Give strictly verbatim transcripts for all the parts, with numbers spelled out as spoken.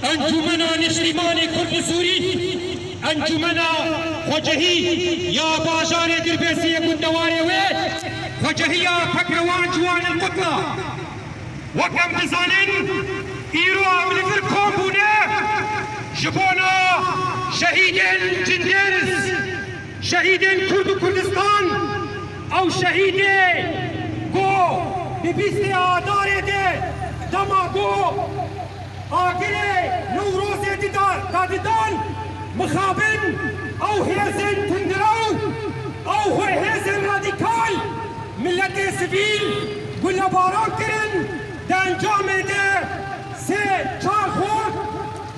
Encûmena Niştîmanê Kurd û Sûrî, Encûmena Xwecehî ya bajarê Dirbêsiyê gundewarê wê, Xwecehiya Pekrewan Ciwan el Qutla. Wek em dizanin, îro em li vir kom bûne ji bona şehîdên Cindêris, şehîdên Kurd û Kurdistan, ew şehîdê ku di bîstê Adarê de dema ku agirê Newrozê dida-, dadidan mixabin, ew hêzên tundrew, ew hêzên radîkal, miletê sivîl gulebaran kirin, di encamê de sê çar xort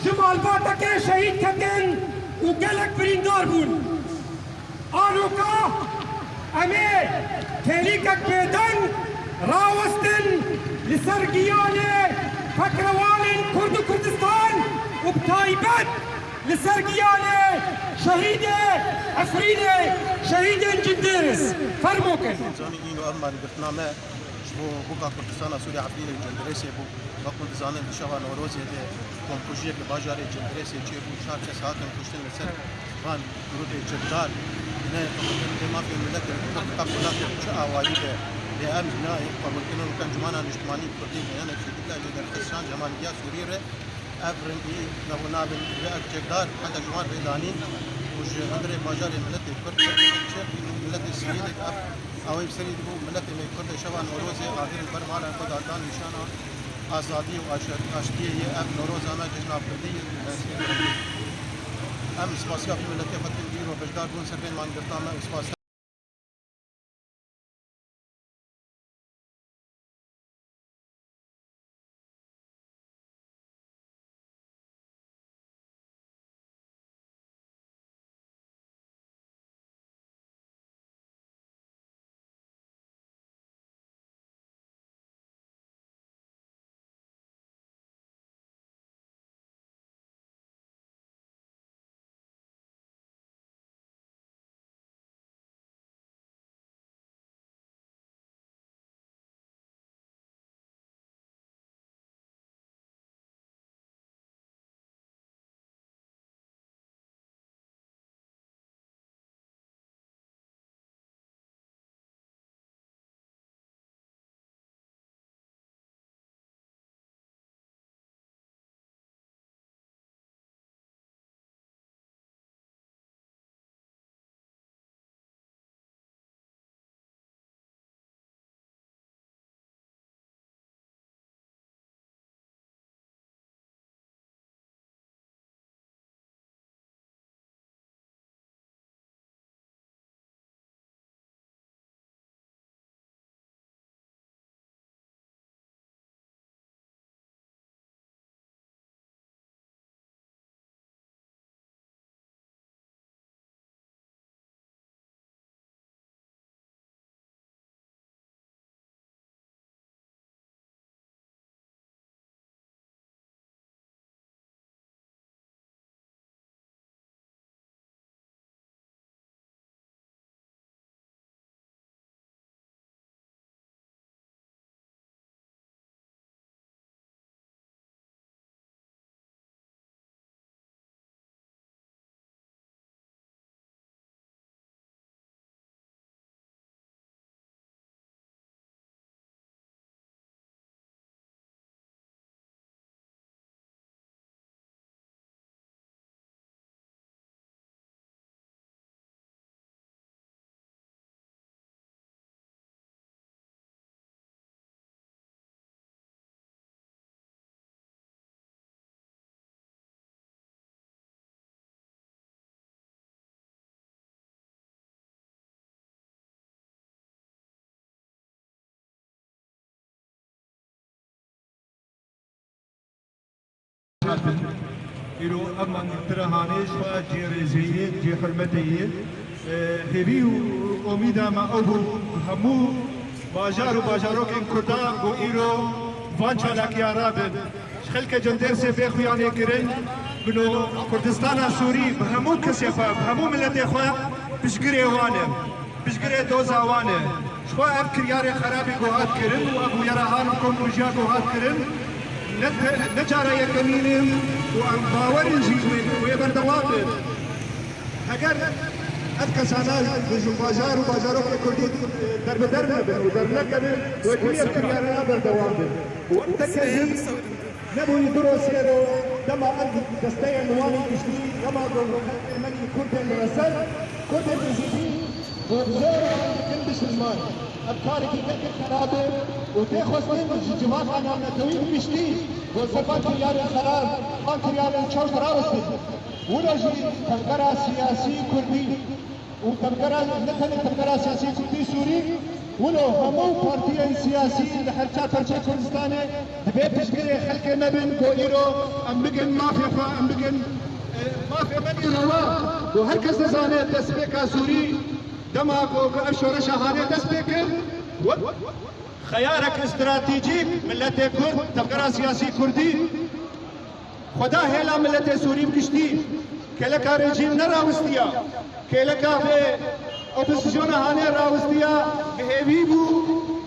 ji malbatekê şehîd ketin û gelek birîndar bûn. Anoka em ê kêlîkek bêdeng rawestin li ser giyanê pekrewanên Kurd û Kurdistan û bi taybet li ser giyanê şehîdê Efrînê, şehîdên Cindêris. Fermo kin. Zanî îno ev malgirtina me ji bo bûka Kurdistana Sûriye Efrînê û Cindêrisê bû. Wek hûn dizanin, di şeva Newrozê de komkujiyek li bajarê Cindêrisê çêbû, çar kes hatin kuştin li ser van grûpê çekdar. Ne, ne mafê miletê Kurd, qet miletê çi awayî be, lê em nayê qebûlkirin, weke Encûmena Niştimanî Kurdî, me hinek jî dîtî jê derxist şan ji hema Sûrî re. Ev rengî, ne, nabin, vê ev çekdar, heta ji wan rê danîn û ji hundirê bajarê miletê Kurd, çi miletê sivîlê ev Ew ê bi serî dibû miletê me Kurd ê şeva Newrozê agir li ber mala xwe de dan nîşana azadiyê û aşa-, aştiyê ye. Ev Newroza me cejna Kurdî ye. Em spasiya vî miletê xwe dikin, îro beşdar bûn ser vê mangirtina me û spas Îro ev mangirtina hanê ji xwe cihê rêzê ye, cihê hurmetê ye. E, hêvî û omîda me ew bû, hemû bajar û bajarokên Kurdan ku îro van çalakiya rabin, ji xelkê Cindêrsê bê xuyanê kirin, bino Kurdistana Sûrî bi hemû kesê xwe, bi hemû miletê xwe piştgirê wan e, piştgirê doza wan e. Ji xwe ev kiryarê xerabî ku hat kirin û ev bûyera han û komkujiya ku hat kirin, Ne, ne cara yekemîn in û em bawer in jî wê, wê berdewam bin. Heger ev kesana ji bajar û bajarokê Kurdî derbider nebin û dernekevin, wê dû ev kiryarana berdewam bin. Û ev teke jî nebûyî du ro sê ro dema ev desteyên wan ê giştî, dema ku xelkê me yî Kurdên li Reser, Kurdên Êzidî, Bo zor dikin bişilman. Ev karekî gelkî xerab e û tê xwestin ji civaka navnetewî bi giştî bo ser van kiryarên xerab, van kiryarên çewt rawestin. Wilo jî tevgera siyasî kurdî û tevgera, ne tenê tevgera siyasî kurdî sûrî, wilo hemû partiyên siyasî li her çar perçeyê Kurdistanê divê piştgirê xelkê me bin ku îro em bigin mafê xwe, em bigin, e, mafê me îro wa. Ku her kes dizane destpêka sûrî Dema ku, ku ev şoreşa hanê dest pê kir, wek xeyarek stratejîk miletê Kurd, tevgera siyasî Kurdî, xwe da hêla miletê Sûrî bi giştî, kêleka rejîm nerawistiya, kêleka vê opozîsyona hanê rawistiya bi hêvî bû,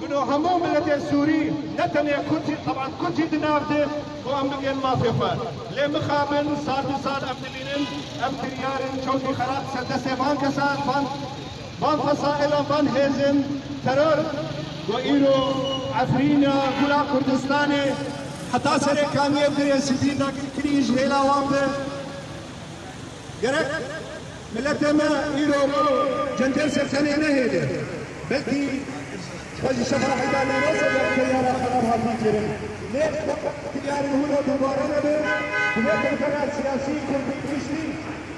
bino hemû miletê Sûrî, ne tenê Kurd jî, teban Kurd jî di nav de, ku em bigên mafê xwe. Lê mixabin, sal bi sal em dibînin, em kiryarên çewtî xerab ser destê van kesan, van Van fesailan, van hêzên teror ku îro Efrîna, Gula Kurdistanê, heta Serêkaniyê, Girê Spî, dagirkirî ji hêla wan be. Gerek miletê me îro cendê ser tenê nehêle. Belkî xwe ji şefa heyda nêrosa ber kiryara xerab hatî kirin. Lê kiryarên hûn re dubare nebe, divê tevgera siyasî Kurdî giştî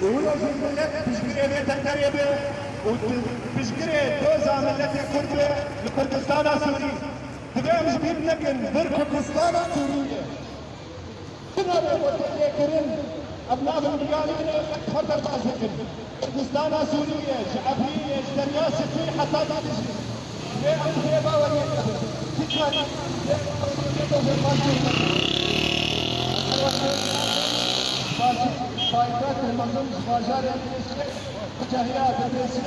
û wilo jî milet piştgirê vê tevgerê be û piştgirê doza miletê Kurd be li Kurdistana Sûrî. Divê em ji bîr nekin, vir Kurdistana Sûrî ye. Tune be bo têlêkirin, ev navên giyanî ne xwe derbas dikin. Kurdistana Sûrî ye, ji Efrînê, ji Derya Spî heta Dadijê. Lê em vê baweriyê nebin. Ti carî vê baweriyê nebin. Paytextê mezin ji bajarê Dêrsimê, bi cehiya Dêrsimê.